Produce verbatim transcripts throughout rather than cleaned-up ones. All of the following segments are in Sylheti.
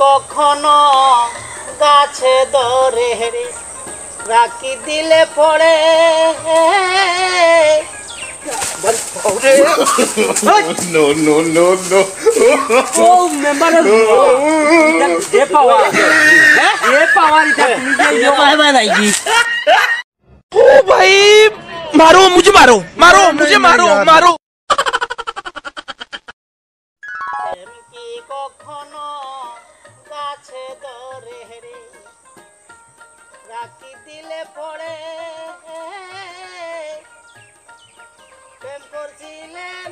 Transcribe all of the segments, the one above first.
কখনো গাছে ধরে রে, রাখি দিলে পড়ে। No, no, no, no। ও মেম্বারের বুয়া, ইটা যে পাওয়ার, হ্যাঁ? যে পাওয়ার ইটা তুমি যে ইয়ে বাই বাই নাই কি? ओ भाई, मारो, मुझे मारो, मारो, मुझे मारो, मारो। প্রেম কি কখনো গাছে ধরে রে, রাখি দিলে পড়ে। প্রেম করছিলেন।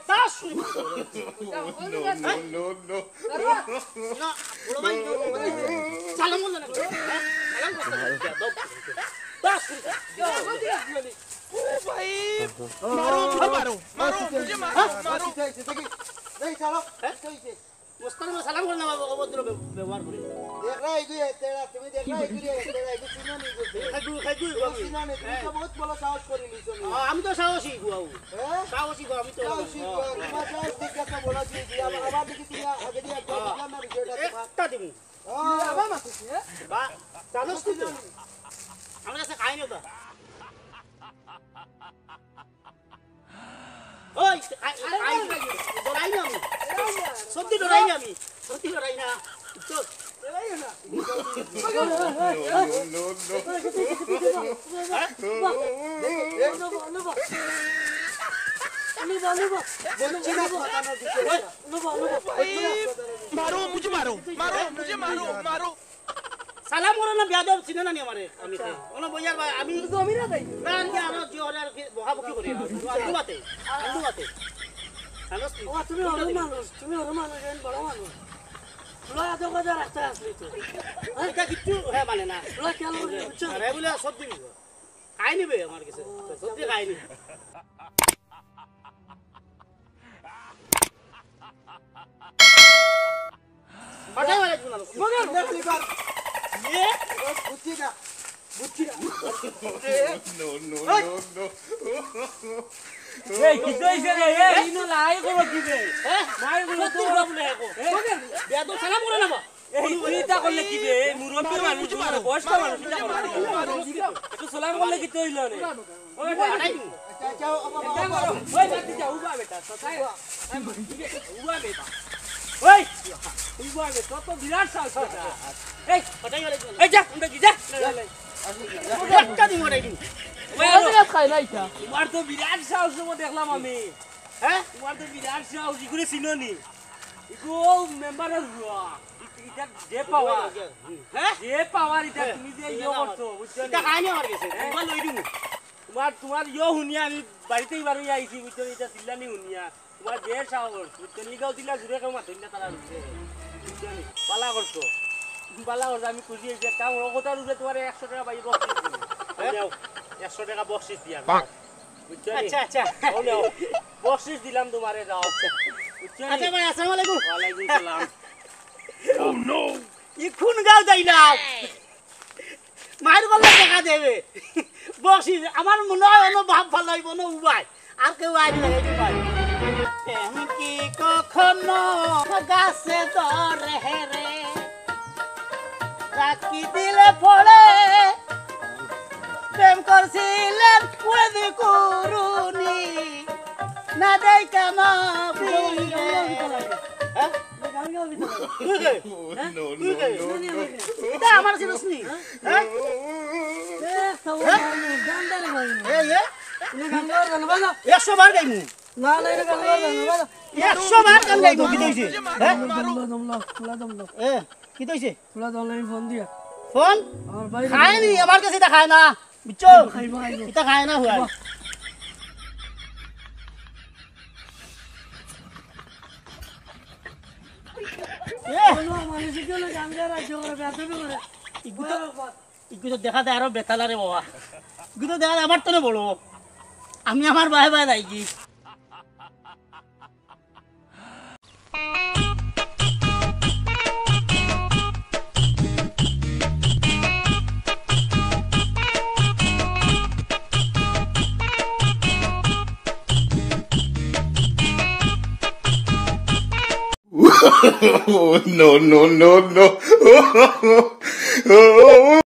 তা শুরু করো। No, no, no, no। না, বড় ভাই, সালাম বললে না। সালাম করতে হবে। তা শুরু করো। ओ भाई, मारो, मुझे मारो, मारो, मुझे मारो, मारो। এই, ছাড়ো। হ্যাঁ? কি হইছে? মোস্তান সালাম করে না, অভদ্র ব্যব-, ব্যবহার করে। দেখরা, এগুলি তেরা, তুমি দেখরা, এগুলি তেরা, এগুলি চিনো নি, এগুলি। খাইগু, খাইগু, এগুলি খাইগু। চিনো নি, তুমি তো হ্যাঁ। বহুত বড় সাহস করে নিছো নি। আ, আমি তো সাহসী গুয়াও। হ্যাঁ? সাহসী গুয়া, আমি তো সাহসী গুয়া, তোমার সাহস ঠিক আছে, বড় সাহস। আবার, আবার দেখি তুমি আগে দিয়ে একবার হ্যাঁ। বুঝলাম না বিষয়টা তোমার। একটা দিমু। ও। বাবা মাতিস, হ্যাঁ? বা, জানোস তুই তো? আমার কাছে খাই না তো। ওই, আই, আরে, আই, আরে, ডরাই না আমি। ডরাই না। সত্যি ডরাই না আমি। সত্যি ডরাই না। তো, ডরাই না। No, no, no, no। অনুভব, অনুভব। অনুভব, অনুভব। বলছি না, কথা না দিতে। ওই, অনুভব, অনুভব। ভাই, মারো, মুঝে মারো, মারো, মুঝে মারো, মারো। সালাম করো না, বেয়াদব, চিনো না নি আমারে? আমি আচ্ছা। কোনো বইয়ার ভাই, আমি জমিরা ভাই। না, আমি আরো জোরে আর কি বকাবকি করি। আন্দু বাতে, আন্দু বাতে। জানোস নি? ও, তুমি বড় মানুষ, তুমি বড় মানুষ, আমি বড় মানুষ। তোরা এত কথা রাখতে আসলি তো। হ্যাঁ? এটা কিচ্ছু, হ্যাঁ, মানে না। তোরা খেয়াল করবি, বুঝছো? আরে বলে সব দিন। খাই নিবে আমার কাছে। ও, সত্যি খাই নিবে। পাঠাই মারা দিবো না। মগের। ইয়ে? বুঝছি না। বুঝছি না। No, no, no, no। এই, কিতা অইছে রে? এই, ইনো লাই করো কি রে? হ্যাঁ? মাই গুলো তো সত্যি কথা বলে এখন। এই, মগের। বেয়াদব সালাম করে না বা? এই, তুই ইতা করলে কিতা বে? এই মুরব্বি মানুষ, বয়স্ক মানুষ, ইতা করলে কিতা বে? একটু সালাম করলে কিতা অইলো নে? ওই, ওই, আচ্ছা, আচ্ছা, ও, ও, ও, ও, ওই, বাদ দি যা, উবা বেটা, তো তাই, উবা বেটা। ওই, উবা বেটা, তো, তো বিরাট সাহস বেটা। এই, এই যা, উঠে কি, যা। একটা দিন ওটাই দিন। ওই, ওই, ওই, খাই না ইটা। তোমার তো বিরাট সাহস, তোমার দেখলাম আমি। হ্যাঁ? তোমার তো বিরাট সাহস, ইগুরে চিনো নি? ইগু মেম্বারের বুয়া। ইটা যে পাওয়ার। হ্যাঁ? যে পাওয়ার ইটা হ্যাঁ। তুমি যে ইয়ে করছো, বুঝছো ইটা নি? খায়নি আমার কাছে। হ্যাঁ? তোমার লই দিমু। তোমার, তোমার ইয়ে হুনিয়া আমি বাড়িতেই বারইয়া আইছি, বুঝছো নি? ইটা চিল্লানি হুনিয়া। তোমার যে সাহস, বুঝছো নি? ইগাও দিলা জুরে কেউ মাতইন না তারা রুখে। বুঝছো নি? বালা করছো। বালা করছো, আমি খুশি অইছি। একটা বড় কথার উপরে তোমার একশো টেকা পাই বকশিস দিমু। হ্যাঁ? নেও, একশো টেকা বকশিস দিয়া। বুঝছো নি? আচ্ছা, আচ্ছা। ও নেও। বকশিস দিলাম তোমারে, যাও। আচ্ছা। বুঝছো নি? আচ্ছা ভাই, আসসালামু আলাইকুম। ওয়ালাইকুম সালাম। Oh no! ই কোন গাঁও যাইলাম? মাইর করলে টেকা দেবে। বকশিস, আমার মনে হয় অনো বাপ ভালো অইবো না উবাই। আর কেউ আইবে না, এই উবাই। প্রেম কি কখনো গাছে ধরে রে? রাখি দিলে পড়ে। প্রেম করছিলেন ওই যে করুণী, না দেই কেন বিয়ে? হ্যাঁ? তুই কে? No, তুই no, কে? No, no। এটা আমার ছিল শুনি। হ্যাঁ? এ, এ? একশো বার গাইমু। না, না, এটা গান গাওয়া যাবে না, বাবা। একশো বার গান গাইবো, কিতা অইছে? হ্যাঁ? দম লও, দম লও, তোলা দম লও। এ, কিতা অইছে? তোলা দম লও, আমি ফোন দিয়া। ফোন? আমার ভাই খায়নি, আমার কাছে ইটা খায় না। বুঝছো? খাইবো, খাইবো। ইটা খায় না, হুয়াই। বাহ। এ। বলো, মানুষে কেউ না গান গায়, রাজ্য করে, বেয়াদবি করে। ইগু তো বাহ, বাহ। ইগু তো দেখা যায় আরো বেতালা রে বাবা। ইগু তো দেখা যায় আমার তনে বড়। আমি আমার বায় বায় যাইগি। Oh, no, no, no, no.